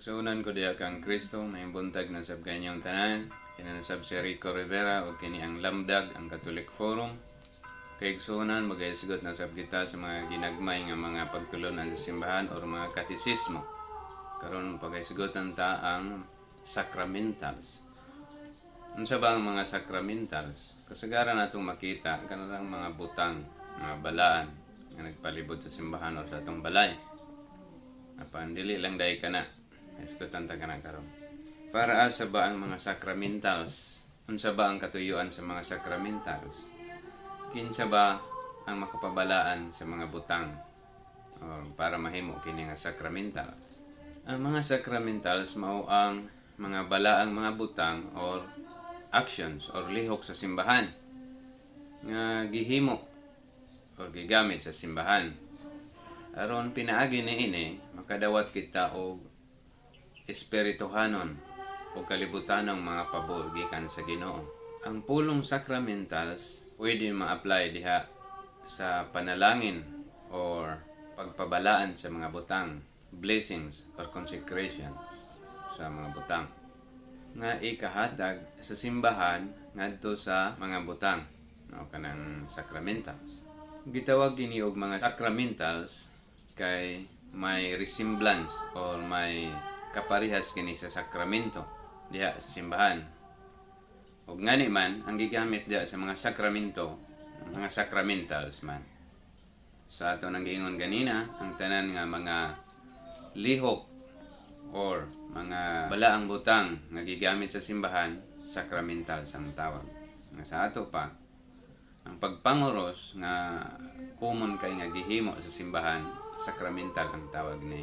Igsuonan ko diha kang Kristo, maayong buntag na sab kaninyong tanan. Kini na sab si Rico Rivera ug kini ang Lamdag, ang Catholic Forum. Kay igsuonan, magahisgot na sab kita sa mga ginagmay nga mga pagtulunan sa simbahan or mga katisismo. Karon, paghisgotan ta ang sacramentals. Unsa ba ang mga sacramentals? Kasagaran natong makita kanang mga butang, mga balaan nga nagpalibot sa simbahan or sa atong balay. Apan dili lang dai kana. Hisgutan ta kana karon. Para asa ba ang mga sacramentals? Unsa ba ang katuyuan sa mga sacramentals? Kinsa ba ang makapabalaan sa mga butang or para mahimo kini nga sacramentals? Ang mga sacramentals mao ang mga balaang mga butang or actions or lihok sa simbahan nga gihimo or gigamit sa simbahan. Aron pinaagi niini makadawat kita og espirituhanon o kalibutanong mga pabor gikan sa Ginoo. Ang pulong sacramentals pwede ma-apply diha sa panalangin or pagpabalaan sa mga butang, blessings or consecration sa mga butang nga ikahatag sa simbahan ngadto sa mga butang o kanang sacramentals. Gitawag kini og mga sacramentals kay may resemblance or may kaparehas kini sa sakramento diha sa simbahan. Ug ngani man ang gigamit diha sa mga sakramento, mga sacramentals man. Sa ato nang giingon ganina, ang tanan nga mga lihok or mga balaang butang nga gigamit sa simbahan, sacramentals ang tawag. Nga sa ato pa, ang pagpanguros nga common kay nga gihimo sa simbahan, sacramental ang tawag ni.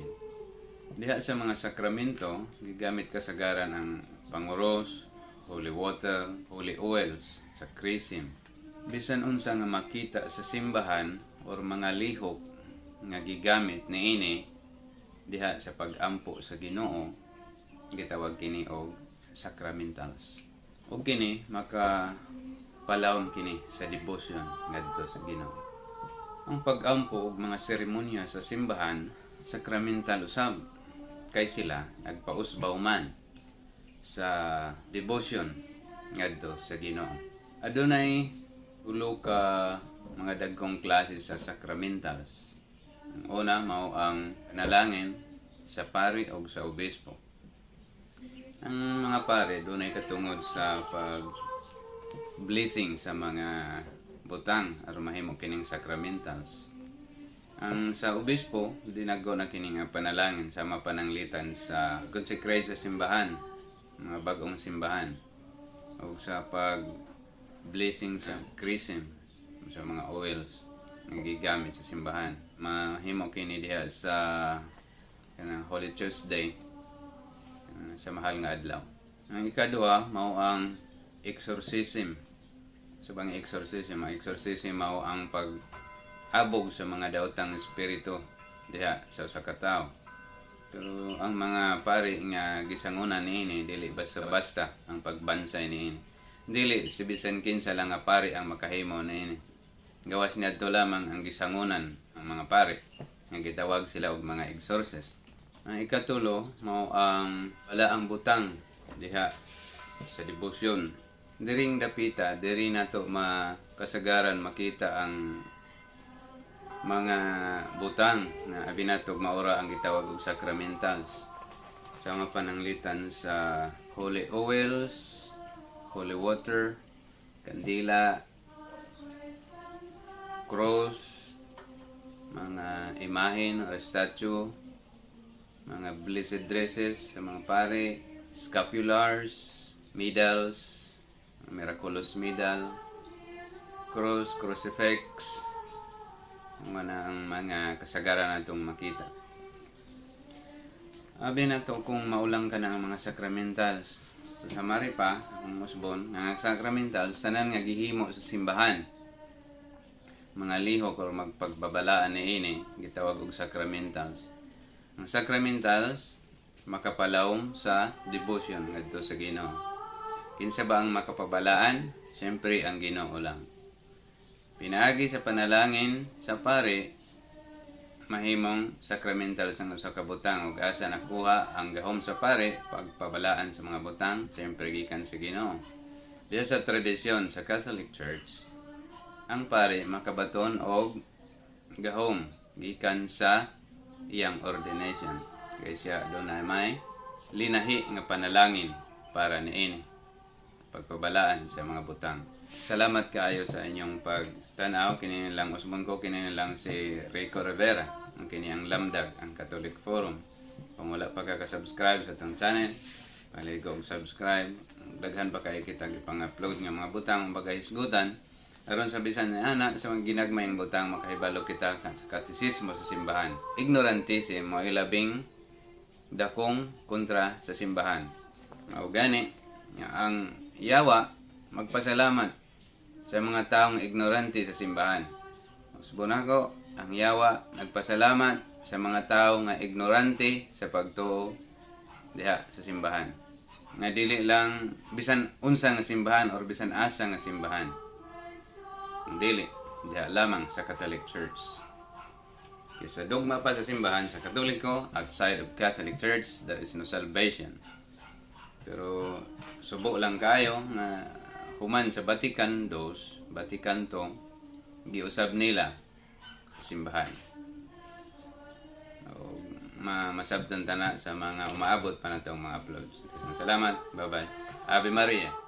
Diha sa mga sakramento, gigamit kasagaran ang panguros, holy water, holy oils, sa chrism. Bisan unsa nga makita sa simbahan or mga lihok nga gigamit niini diha sa pag-ampo sa Ginoo, gitawag kini og sacramentals. Ug kini maka palawom kini sa devotion ngadto sa Ginoo. Ang pag-ampo og mga seremonya sa simbahan, sacramental usab kay sila nagpausbaw man sa devotion ngadto sa Ginoo. Adunay ulo ka mga dagkong klase sa sacramentals. Ang una mao ang panalangin sa pari o sa obispo. Ang mga pare dunay katungod sa pag blessing sa mga butang aron mahimo kining sacramentals. Ang sa obispo, dinago na kini nga panalangin sa mapananglitan sa consecrate sa simbahan, mga bagong simbahan, o sa pag blessing sa chrism, sa mga oils nga gigamit sa simbahan. Mahimo kini diha sa kanang Holy Tuesday, sa mahal nga adlaw. Ang ikaduha mao ang exorcism. Sa bang exorcism? Ang exorcism mao ang pag abog sa mga daotang espiritu diha sa usa ka tawo. Pero ang mga pari nga gisangunan niini, dili basta-basta ang pagbansay niini. Dili si bisan kinsa lang nga pari ang makahimo niini. Gawas niadto lamang ang gisangunan ang mga pari nga gitawag sila og mga exorcist. Ang ikatulo mao ang balaang butang diha sa debosyon. Diring dapita, diri nato makasagaran makita ang mga butang na abi nato maura ang gitawag og sacramentals sa mga pananglitan sa holy oils, holy water, kandila, cross, mga imahen o statue, mga blessed dresses sa mga pare, scapulars, medals, miraculous medal, cross, crucifix, mga na ang mga kasagaran natong makita. Abi nato kung maulang ka na ang mga sacramentals. Sa summary pa, akong usbon, nga ang sacramentals, tanan nga gihimo sa simbahan. Mga lihok or magpagbabalaan niini, gitawag og sacramentals. Ang sacramentals, makapalawom sa devotion ngadto sa Ginoo. Kinsa ba ang makapabalaan? Siyempre, ang Ginoo lang. Pinaagi sa panalangin sa pare, mahimong sacramental sa usa ka butang ug asa nakuha ang gahom sa pare pagpabalaan sa mga butang? Siyempre, gikan sa Ginoo. Diya sa tradisyon sa Catholic Church, ang pare makabaton og gahom gikan sa iyang ordination. Kay siya dunay may linahi nga panalangin para niini pagpabalaan sa mga butang. Salamat kaayo sa inyong pagtanaw. Kini lang usbon ko, kini lang si Rico Rivera. Ang kini ang Lamdag, ang Catholic Forum. Kung wala pa ka subscribe sa atong channel, paligo og subscribe. Daghan pa kay kita ipang-upload nga mga butang, baga hisgutan aron sa bisan na ana sa mga ginagmayng butang, makahibalo kita sa katisismo sa simbahan. Ignorantism mo ilabing dakong kontra sa simbahan. Mao gani nga ang yawa magpasalamat sa mga taong ignorante sa simbahan. Usbon ako, ang yawa nagpasalamat sa mga tao nga ignorante sa pagtuo diha sa simbahan. Nga dili lang bisan unsa nga simbahan or bisan asa nga simbahan. Kung dili diha lamang sa Catholic Church. Kay sa dogma pa sa simbahan sa Katoliko, outside of Catholic Church, there is no salvation. Pero subo lang kayo nga human sa Vatican II, Vatican II, giusab nila sa simbahan. O, masabtan ta na sa mga umaabot pa natong mga uploads. Salamat. Bye-bye. Ave Maria.